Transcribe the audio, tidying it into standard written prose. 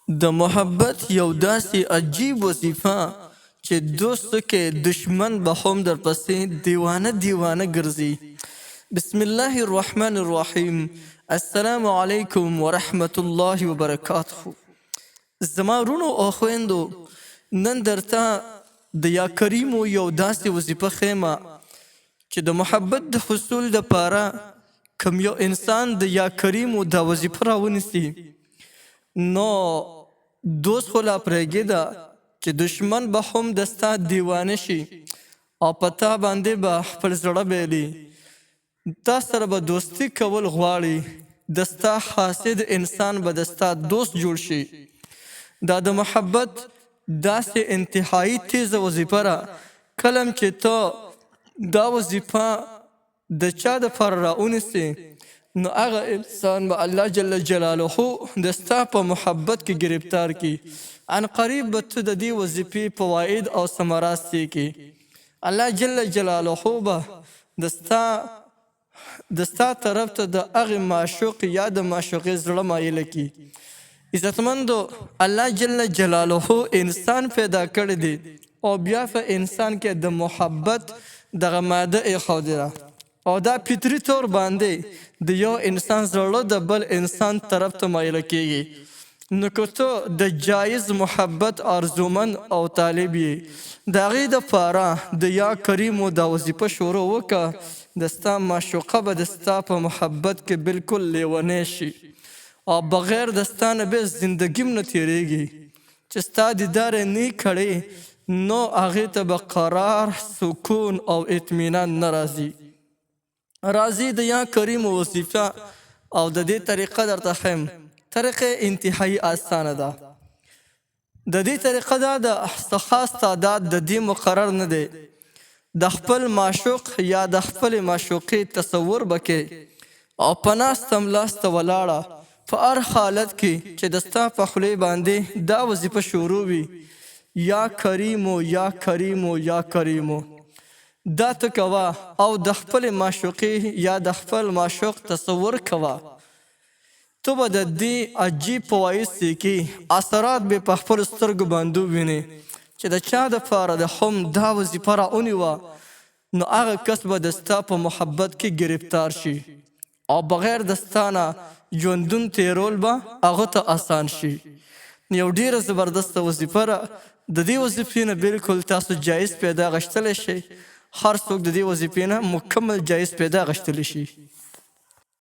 د محبت یو داسې عجیب وظیفه چې دوست کې دشمن به هم درپسې دیوانه دیوانه ګرځي. بسم الله الرحمن الرحیم. السلام علیکم ورحمت الله وبرکاته. زما وروڼو او خویندو، نن درته د یا کریمو یو داسې وظیفه ښیمه چې د محبت د حصول دپاره کوم یو انسان د یا کریمو دا وظیفه راونیسي، نو دوست خو لا پرېږده چې دشمن به هم د ستا دیوانه شي او په تا باندې به خپل زړه بیلي، تا سره به دوستي کول غواړي، د ستا حاسد انسان به د ستا دوست جوړ شي. دا د محبت داسې انتهایی تیزه وظیفه را کلم چې ته دا وظیفه د چا دپاره راونیسې، نو هغه انسان به الله جل جلاله د ستا په محبت کې گرفتار کی. عن قریب به ته د دې وظیفې فواید او ثمرات سیکې. الله جل جلاله به د ستا طرف ته د هغې معشوق یا د معشوقې زړه مایله کی. عزتمندو، الله جل جلاله انسان پیدا کړی دی او بیا په انسان کې د محبت دغه ماده ایښودې ده، او دا فطري طور باندې د یو انسان زړه د بل انسان طرف ته مایله کیږي. نو که ته د جایز محبت آرزومن او طالب یې، د هغې دپاره د یا کریمو دا وظیفه شروع وکړه، د ستا معشوقه به د ستا په محبت کې بالکل لیونی شي او بغیر د ستا نه به زندګي هم نه تېرېږي. چې ستا دیدار یې نه کړی نو هغې ته به قرار، سکون او اطمینان نه راځي. راځي د یا کریم وظیفه او د دې طریقه درته ښیم. طریقه انتهایی اسانه ده. د دې طریقه دا د څه خاص تعداد د دې مقرر نه دی. د خپل معشوق یا د خپلې معشوقې تصور به کې او په ناسته ملاسته ولاړه په هر حالت کې چې د ستا په خولې باندې دا وظیفه شروع وي، یا کریمو یا کریمو یا کریمو، دا ته کوه او د خپلې معشوقې یا د خپل معشوق تصور کوه. ته به د دې عجیب فواید سیکې اثرات به په خپلو سترګو باندې ووینې چې د چا دپاره د هم دا وظیفه راونیوه، نو هغه کس به د ستا په محبت کې ګرفتار شي او بغیر د ستا نه ژوندون تېرول به هغه ته اسان شي. یو ډېره زبردسته وظیفه ده. د دې وظیفې نه بالکل تاسو جایز پیدا غشتلی شئ. هر څوک د دې وظیفې نه مکمل جایز پیدا غشتلی شي.